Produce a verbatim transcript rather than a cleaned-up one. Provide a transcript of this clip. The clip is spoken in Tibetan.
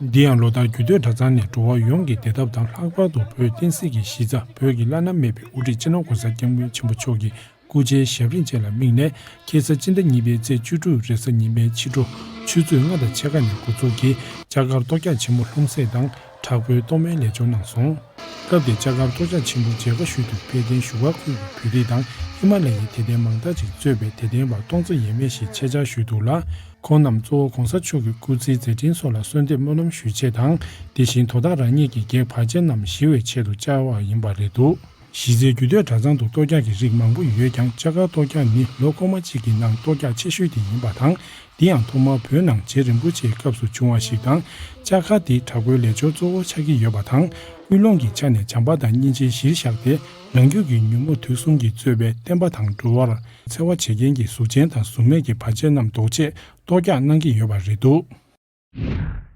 འདི་ཡང་ལོ་ལྟར་རྒྱུད་སྟོད་གྲྭ་ཚང་ནས་འགྲོ་བ་ཡོངས་ཀྱི་བདེ་ཐབས་དང་། ལྷག་པར་དུ་བོད་བསྟན་སྲིད་ཀྱི་གཞི་རྩ་བོད་ཀྱི་བླ་ན་མེད་པའི་དབུ་ཁྲིད་སྤྱི་ནོར་༸གོང་ས་༸སྐྱབས་མགོན་ཆེན་པོ་མཆོག་གི་སྐུ་ཕྱྭའི་ཞབས་རིམ་བཅས་ལ་དམིགས་ནས། ཁ་སང་སྤྱི་ཟླ་གཉིས་པའི་ཚེས་བཅུ་དྲུག་རེས་གཟའ་ཉི་མའི་ཕྱི་དྲོ་ཆུ་ཚོད་ལྔ་དང་ཕྱེད་ཀ་ནས་འགོ་འཛུགས་ཀྱིས་ལྕགས་མཁར་གཏོར་རྒྱག་ཆེན་མོ་ལྷུང་བཟེད་དང་། དྲག་པོའི་གཏོར་མའི་ལས་སྦྱོར་གནང་སོང་། སྐབས་དེར་ལྕགས་མཁར་གཏོར་རྒྱག་ཆེན་མོ་མཇལ་ཁ་ཞུ་དུ་ཕེབས་མཁན་བཞུགས་སྒར་ཁུལ་གྱི་བོད་རིགས་དང་ཧི་མ་ལ་ཡའི་དད་ལྡན་མང་དག་ཅིག་གཙོས་པའི་དད་ལྡན་པ་སྟོང་ཚོ་ཡས་མས་ཤིག་ཆེད་བཅར་ཞུས་འདུག་ལ། ཁོང་རྣམས་གཙོ་བོ་༸གོང་ས་མཆོག་གི་སྐུ་ཚེའི་མཛད་འཕྲིན་སོགས་ལ་གསོལ་འདེབས་སྨོན་ལམ་ཞུ་ཆེད་དང་། དེ་བཞིན་དོ་བདག་རང་ཉིད་ཀྱི་བགེགས་བར་ཆད་རྣམས་ཞི་བའི་ཆེད་དུ་བཅར་བ་ཡིན་པ་རེད་འདུག་གཞི་རྩའི་རྒྱུད་སྟོད་གྲྭ་ཚང་དུ་གཏོར་རྒྱག་གི་རིགས་མང་པོ་ཡོད་ཀྱང་། ལྕགས་མཁར་གཏོར་རྒྱག་ནི་ལོ་འཁོར་མ་གཅིག་གི་ནང་གཏོར་རྒྱག་ཆེ་ཤོས་དེ་ཡིན་པ་དང་། འདི་ཡང་ཐོག་མར་བོད་ནང་རྗེ་རིན་པོ་ཆེའི་སྐབས་སུ་བྱུང་བ་ཞིག་དང་། ལྕགས་མཁར་འདི་དྲག་པོའི་ལས་སྦྱོར་གཙོ་བོ་ཆགས་ཀྱི་ཡོད་པ་དང་། ཀུན་སློང་གི་ཆ་ནས་བྱམས་པ་དང་སྙིང་རྗེ་གཞིར་བཞག་སྟེ། རང་རྒྱུད་ཀྱི་ཉོན་མོངས་དུག་གསུམ་གྱིས་གཙོས་པའི་བསྟན་པ་དང་འགྲོ་བར་འཚེ་བ་བྱེད་མཁན་གྱི་གཟུགས་ཅན་དང་གཟུགས་མེད་ཀྱི་བར་ཆད་རྣམས་ཟློག་ཆེད་གཏོར་རྒྱག་གནང་གི་ཡོད་པ་རེད་འདུག